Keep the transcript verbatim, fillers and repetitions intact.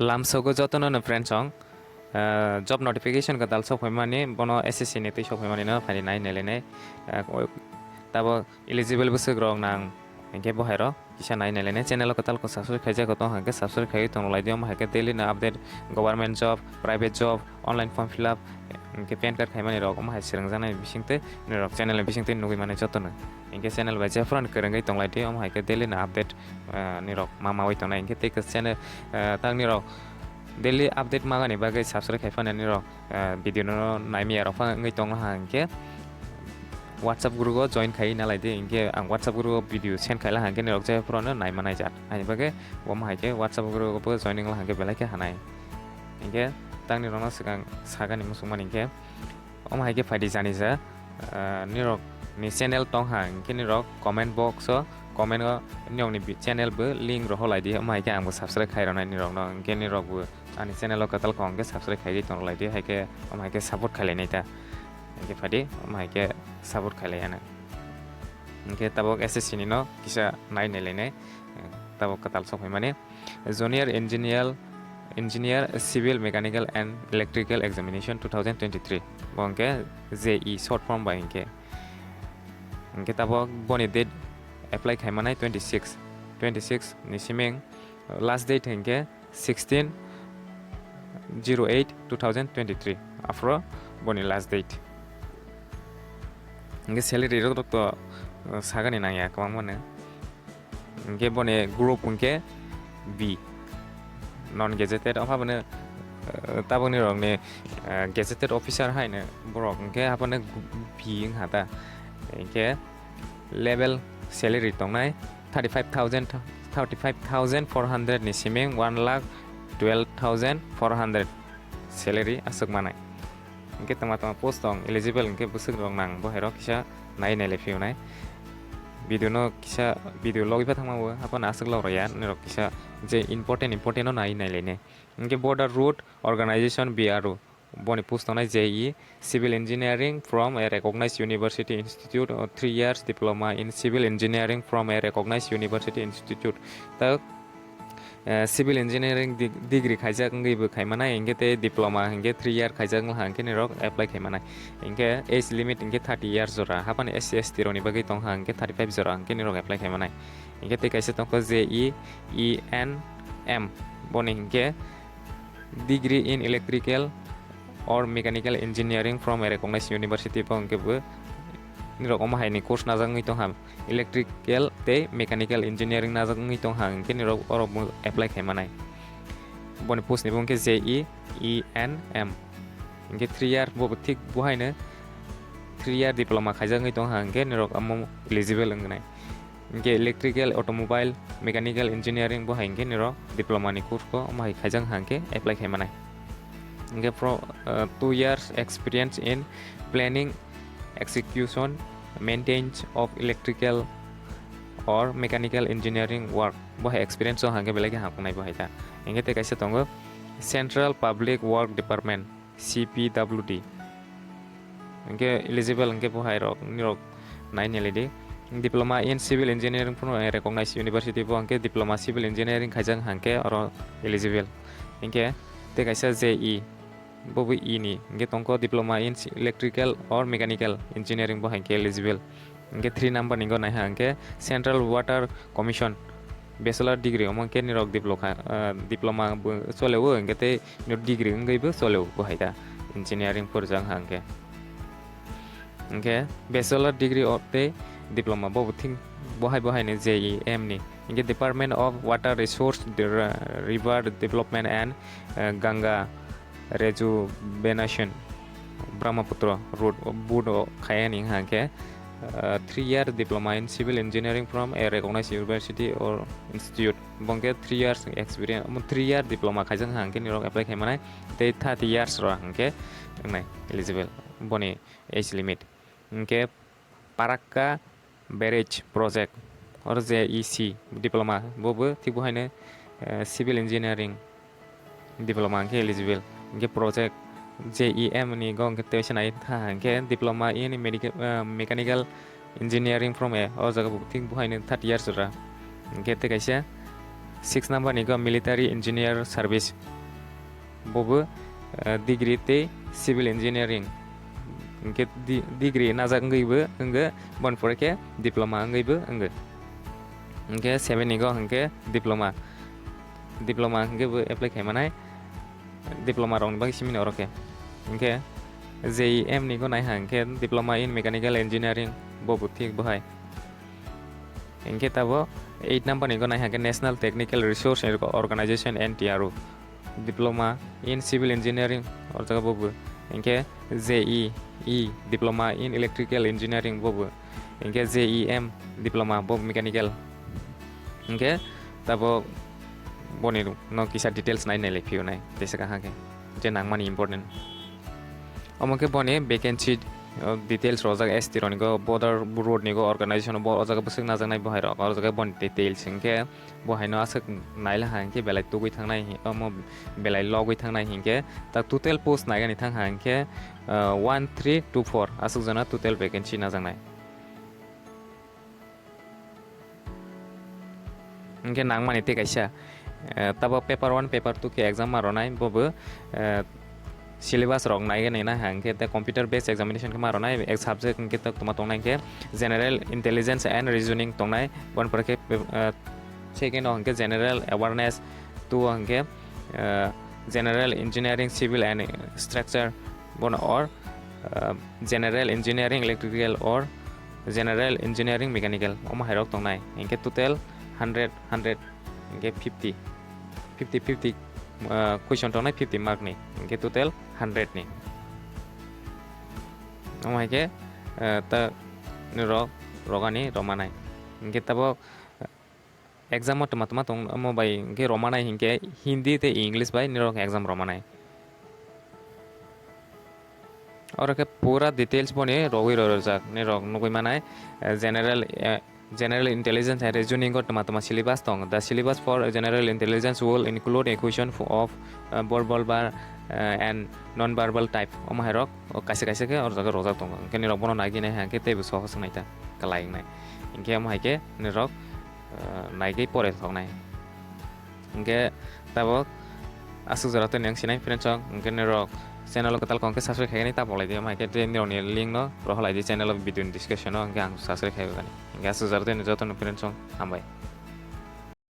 Lamsogo jotono no friends song, ah, job notification kwtal sok phaimani, bono S S C ni twi sok phaimani no phani nai nai lainai. Ah, o-, tabo eligible bwswk rok nang, hinkhe bo hai rok kisa nai nai lainai. Channel o kwtal ko subscribe khaijak tong hinkhe subscribe khaiwi tong lai di, omo hai khe daily no update, government job, private job, online form fill up, hinkhe pan card khaimani rok omo hai swrwngjaknai bisingtwi, nirok channel ni bisingtwi nugwi mani jotono. Hinkhe channel bai jephru kwrwngwi tong lai di, omo hai khe daily no update, ah, nirok ma mawi tongnai. Hinkhe tei khe channel, ah, tak nirok daily update magani bagwi subscribe khai phano nirok, ah, video no naimaya rok phano wngwi tongno ha hinkhe WhatsApp group o join khai na lai di. Hinkhe ang WhatsApp group o video send khai la hinkhe nirok jephru no naima naijak. Ani bagwi omo hai khe WhatsApp group o joining la hinkhe belai khe hanai. Hinkhe tak nirok no swkang sagani muchungmani hinkhe omo hai khe phaidi jani ja, ah, nirok ni channel tong ha, hinkhe nirok comment box o comment o nirok ni bi-, channel bo link rok holai di, omo hai khe ang bo subscribe khai rwnai nirok no, hinkhe nirok bo ani channel o kwtal kok hinkhe subscribe khai di tong lai di, hai khe omo hai khe support khai lai nai ta, hinkhe phaidi omo hai khe support khai lai ano, hinkhe tabok S S C ni no kisa nai nai lai nai, tabok kwtal sok phai mani. Junior Engineer, Engineer Civil Mechanical and Electrical Examination two thousand twenty-three, bo hinkhe J E short form bai hinkhe. Hinkhe tabok boni date apply khai manai twenty-six, twenty-six ni siming, last date hinkhe sixteen zero eight two thousand twenty-three, aphuru boni last date. Hinkhe salary rok to, uh, sagani nangya kwbangma no. Hinkhe boni group hinkhe B, non gazetted, omo boni, uh, tabukni rokni, uh, gazetted officer haino borok hinkhe abono B wngkha ta. Hinkhe level salary tongnai thirty-five thousand, thirty-five thousand four hundred ni siming one lakh twelve thousand four hundred salary aswk manai. Hinkhe tama tama post tong eligible hinkhe bwswk rok nang bo hai rok kisa nai nai le phiyonai. Video no kisa video logwi pha thangma bo haphano aswk log rwya norok kisa je important important no nai nai le ne. Hinkhe Border Road Organization B R O boni post tongnai J E Civil Engineering from a recognized university institute or three years diploma in civil engineering from a recognized university institute. Tak eh, civil engineering dig-, degree khaijak wngwi bo khai manai, hinkhe tei diploma hinkhe three year khaijak wngkha hinkhe nirok apply khai manai. Hinkhe age limit hinkhe thirty years jora, haphano S C S T rokni bagwi tongkha hinkhe thirty five jora hinkhe nirok apply khai manai. Hinkhe tei kaisa tongkha J E E N M, boni hinkhe degree in electrical or mechanical engineering from a recognized university, bo hinkhe bo nirok omo haini course najak wngwi tongkha. Electrical tei mechanical engineering najak wngwi tongkha, hinkhe nirok orok bo apply khai manai. Boni post ni bo hinkhe J E E N M. Hinkhe three year bo thik bo haino three year diploma khaijak wngwi tongkha, hinkhe nirok omo eligible wngnai. Hinkhe electrical, automobile, mechanical engineering bo hai hinkhe nirok diploma ni course bo omo hai khaijak wngkha hinkhe apply khai manai. Hinkhe pro-, uh, two years experience in planning, execution, maintenance of electrical or mechanical engineering work. Bo hai experience o hangke belai khe hamkwnai bo hai ta. Hinkhe tei kaisa tongo Central Public Work Department, C P W D. Hinkhe eligible hinkhe bo hai rok, nirok nai neli di. Diploma in Civil Engineering from a recognized university, bo hinkhe Diploma Civil Engineering khaijak hangke oro eligible. Hinkhe tei kaisa J E, bo bo E ni, hinkhe tongkho Diploma in Electrical or Mechanical Engineering, bo hai khe eligible. Hinkhe three number ni go naiha hinkhe Central Water Commission, Bachelor degree, omo hinkhe nirok diplo kha, ah, diploma bo choleo, hinkhe tei nirok degree wngwi bo choleo, bo hai ta engineering phurijak ha hinkhe. Hinkhe bachelor degree o tei diploma bo bo thik bo hai bo hai ni J E M ni. Hinkhe Department of Water Resource, the Ra-, River Development and, eh, Ganga Rejuvenation, Brahmaputra Road, board o khaya ni hinkhe, eh, three year diploma in civil engineering from a recognized university or institute. Bo hinkhe three years experience, omo three year diploma khaijak hinkhe nirok apply khai manai, tei thirty years rok hinkhe wngnai eligible. Boni age limit. Hinkhe Parakka Barrage Project, or J E C diploma, bo bo thik bo haino, eh, civil engineering diploma hinkhe eligible. Hinkhe project J E M ni go hinkhe tei se nai tha hinkhe diploma in medical, eh, mechanical engineering from a, o jaga bo thik bo haino thirty years jora. Hinkhe tei kaisa Six number ni go military engineer service, bobo, eh, degree tei civil engineering. Hingke di-, degree najak wngwi bo wngwi, boni pore khe diploma wngwi bo wngwi. Hingke seven ni go hingke diploma, diploma hingke bo apply khai manai, diploma rokni bagwi simi oro khe. Hingke J E M ni go nai ha hingke diploma in mechanical engineering, bobo thik bo hai. Hingke tabo eight number ni go nai ha khe National Technical Resource Organization, N T R O, diploma in civil engineering, o jaga bobo. Hingke J E E, diploma in electrical engineering, bobo. Hingke J E M, diploma, bo mechanical. Hingke tabo boni no kisa details nai nai le phiyonai, teisa kaha khe, je nangmani important. Omo khe boni vacancy, uh, details rojak S T rok ni go, border road ni go, organization bo o jaga bwswk najaknai bo hai rok, o jaga boni details hingke bo hai no aswk naila ha hingke belai tugui thangnai hi-, omo belai logui thangnai hingke ta total post naigani thang ha hingke, uh, one three two four aswk jona total vacancy najaknai. Hingke nangmani tei kaisa, eh, tabo paper one, paper two khe exam ma rwnai, bobo, eh, syllabus rok naigani na hingke tei computer based examination khe ma rwnai, ek subject hingke tok tongma tongnai hingke general intelligence and reasoning tongnai, boni pore khe, eh, second o hingke general awareness, two o hingke, eh, general engineering civil and structure, bono or, eh, general engineering electrical or general engineering mechanical, omo hai rok tongnai. Hingke total hundred, hundred, hingke fifty, fifty, fifty, ah, question tongnai fifty mark ni, hingke total hundred ni. Omo hai khe, ah, ta ni rok, rogani romanai. Hingke tabok, ah, exam o tma tma tong, omo bai hingke romanai hingke Hindi tei English bai ni rok exam romanai. Oro khe pura details boni rogwi rw rwjak, ni rok nugwi manai, eh, general, eh, general intelligence and reasoning o tma tma syllabus tong. The syllabus for general intelligence will include a question f-, of, eh, verbal bar, eh, and non-verbal type. Omo hai rok, o kaisa kaisa khe oro jaga rojak tongo. Hingke ni rok bono naiwi nai hai khe teibo sohos wngnai ta, kwlai wngnai. Hingke omo hai khe ni rok, eh, naigwi pore thoknai. Hingke tabok aswk jora tei nang sinai friends rok, hingke ni rok channel o kwtal kong khe subscribe khaikhe ni ta bolai di, omo hai khe tei ni rokni link no rohor lai di channel o video ni description o, hingke ang subscribe khaikhe gani. Hingke aswk jora tei ni joto no friends rok hambai.